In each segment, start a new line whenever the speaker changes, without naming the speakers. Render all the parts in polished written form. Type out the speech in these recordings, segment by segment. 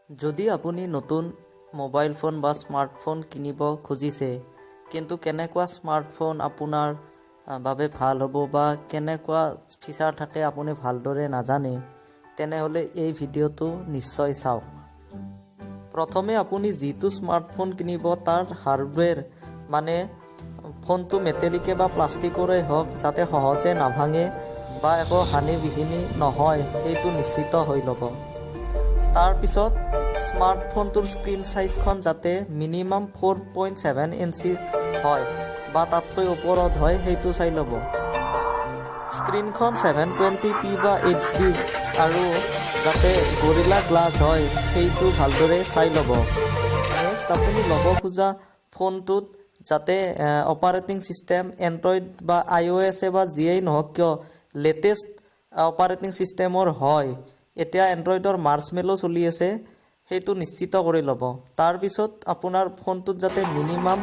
যদি আপুনি নতুন মোবাইল ফোন বা স্মাৰ্টফোন কিনিব খুজিছে, কিন্তু কেনেকুৱা স্মাৰ্টফোন আপোনাৰ বাবে ভাল হ'ব বা কেনেকুৱা ফিচাৰ থাকে আপুনি ভালদৰে নাজানে, তেনেহ'লে এই ভিডিঅ'টো নিশ্চয় চাওক। প্ৰথমে আপুনি যিটো স্মাৰ্টফোন কিনিব তাৰ হাৰ্ডৱেৰ, মানে ফোনটো মেটেলিকে বা প্লাষ্টিকৰে হওক, যাতে সহজে নাভাঙে বা একো হানি বিঘিনি নহয়, সেইটো নিশ্চিত হৈ ল'ব। তাৰপিছত স্মাৰ্টফোনটোৰ স্ক্ৰীণ চাইজখন যাতে মিনিমাম 4.7 ইঞ্চি হয় বা তাতকৈ ওপৰত হয়, সেইটো চাই ল'ব। স্ক্ৰীণখন 720p বা এইচডি আৰু যাতে গৰিলা গ্লাছ হয়, সেইটো ভালদৰে চাই ল'ব। নেক্সট, আপুনি ল'ব খোজা ফোনটোত যাতে অপাৰেটিং ছিষ্টেম এণ্ড্ৰইড বা আই অ' এছে বা যিয়েই নহওক কিয়, লেটেষ্ট অপাৰেটিং ছিষ্টেমৰ হয়। এতিয়া এণ্ড্ৰইডৰ মাৰ্চমেলো চলি আছে, সেইটো নিশ্চিত কৰি ল'ব। তাৰপিছত আপোনাৰ ফোনটোত যাতে মিনিমাম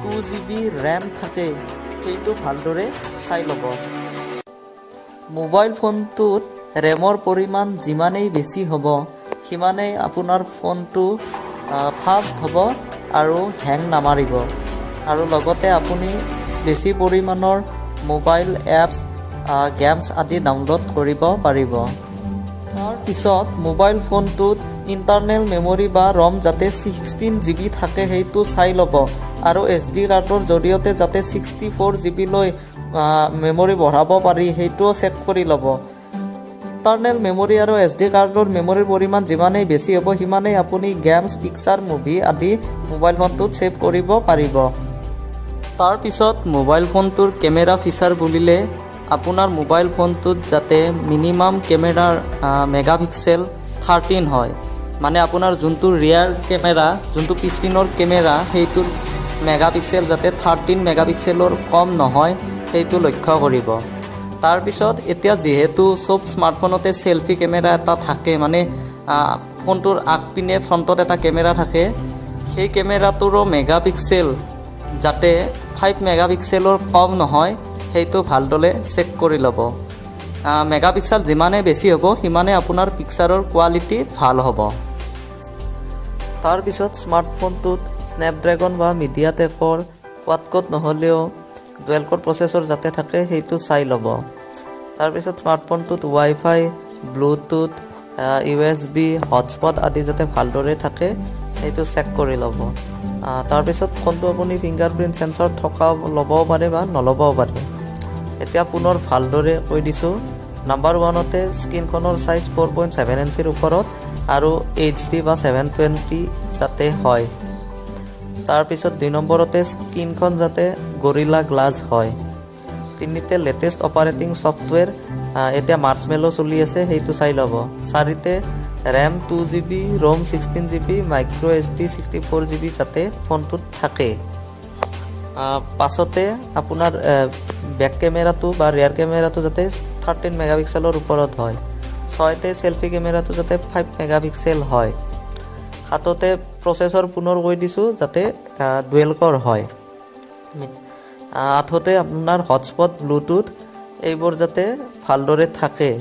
2 জিবি ৰেম থাকে, সেইটো ভালদৰে চাই ল'ব। মোবাইল ফোনটোত ৰেমৰ পৰিমাণ যিমানেই বেছি হ'ব, সিমানেই আপোনাৰ ফোনটো ফাষ্ট হ'ব আৰু হেং নামাৰিব আৰু লগতে আপুনি বেছি পৰিমাণৰ মোবাইল এপছ, গেমছ আদি ডাউনলোড কৰিব পাৰিব। তাৰপিছত মোবাইল ফোনটোত ইণ্টাৰনেল মেমৰি বা ৰম যাতে 16 জিবি থাকে, সেইটো চাই ল'ব আৰু এছডি কাৰ্ডৰ জৰিয়তে যাতে 64 জিবিলৈ মেমৰি বঢ়াব পাৰি, সেইটোও চেক কৰি ল'ব। ইণ্টাৰনেল মেমৰি আৰু এছডি কাৰ্ডৰ মেমৰিৰ পৰিমাণ যিমানেই বেছি হ'ব, সিমানেই আপুনি গেমছ, পিকচাৰ, মুভি আদি মোবাইল ফোনটোত ছেভ কৰিব পাৰিব। তাৰপিছত মোবাইল ফোনটোৰ কেমেৰা ফিচাৰ বুলিলে আপোনাৰ মোবাইল ফোনটোত যাতে মিনিমাম কেমেৰাৰ মেগাপিক্সেল 13 হয়, মানে আপোনাৰ যোনটো ৰিয়াৰ কেমেৰা, যোনটো পিছপিনৰ কেমেৰা, সেইটোৰ মেগাপিক্সেল যাতে 13 মেগাপিক্সেলৰ কম নহয়, সেইটো লক্ষ্য কৰিব। তাৰপিছত এতিয়া যিহেতু চব স্মাৰ্টফোনতে চেলফি কেমেৰা এটা থাকে, মানে ফোনটোৰ আগপিনে ফ্ৰণ্টত এটা কেমেৰা থাকে, সেই কেমেৰাটোৰো মেগাপিক্সেল যাতে 5 মেগাপিক্সেলৰ কম নহয়, সেইটো ভালদৰে চেক কৰি ল'ব। মেগাপিক্সেল যিমানে বেছি হ'ব, সিমানে আপোনাৰ পিকচাৰৰ কোৱালিটি ভাল হ'ব। তাৰপিছত স্মাৰ্টফোনটোত স্নেপড্ৰেগন বা মিডিয়াটেকৰ কোৱাড ক'ৰ নহ'লেও ডুৱেল ক'ৰ প্ৰচেছৰ যাতে থাকে, সেইটো চাই ল'ব। তাৰপিছত স্মাৰ্টফোনটোত ৱাইফাই, ব্লুটুথ, ইউএছবি, হটস্পট আদি যাতে ভালদৰে থাকে, সেইটো চেক কৰি ল'ব। তাৰপিছত ফোনটো আপুনি ফিংগাৰ প্ৰিণ্ট চেঞ্চৰ থকা ল'বও পাৰে বা নল'বও পাৰে। এতিয়া পুনৰ ভালদৰে কৈ দিছোঁ। নাম্বাৰ ওৱানতে স্ক্ৰীণখনৰ চাইজ 4.7 ইঞ্চিৰ ওপৰত আৰু এইচডি বা 720 যাতে হয়। তাৰপিছত দুই নম্বৰতে স্ক্ৰীণখন যাতে গৰিলা গ্লাছ হয়। তিনিতে লেটেষ্ট অপাৰেটিং ছফ্টৱেৰ, এতিয়া মাৰ্চমেলো চলি আছে, সেইটো চাই ল'ব। চাৰিতে RAM 2 GB, ROM 16 GB, micro' SD 64 GB যাতে ফোনটোত থাকে। পাছতে আপোনাৰ বেক কেমেৰাটো বা ৰিয়াৰ কেমেৰাটো যাতে 13 মেগাপিক্সেলৰ ওপৰত হয়। ছয়তে চেলফি কেমেৰাটো যাতে 5 মেগাপিক্সেল হয়। সাততে প্ৰচেছৰ পুনৰ কৈ দিছোঁ, যাতে ডুৱেল ক'ৰ হয়। আঠতে আপোনাৰ হটস্পট, ব্লুটুথ এইবোৰ যাতে ভালদৰে থাকে।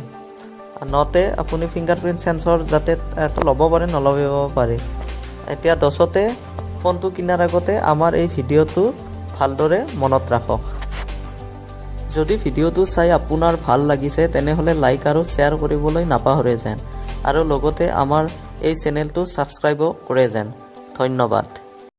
নতে আপুনি ফিংগাৰ প্ৰিণ্ট চেঞ্চৰ যাতে ল'ব পাৰে, নল'ব পাৰে। এতিয়া 10তে ফোনটো কিনাৰ আগতে আমাৰ এই ভিডিঅ'টো ভালদৰে মনত ৰাখক। যদি ভিডিঅ'টো চাই আপোনাৰ ভাল লাগিছে, তেনেহ'লে লাইক আৰু শ্বেয়াৰ কৰিবলৈ নাপাহৰে যেন আৰু লগতে আমাৰ এই চেনেলটো ছাবস্ক্ৰাইবো কৰে যেন। ধন্যবাদ।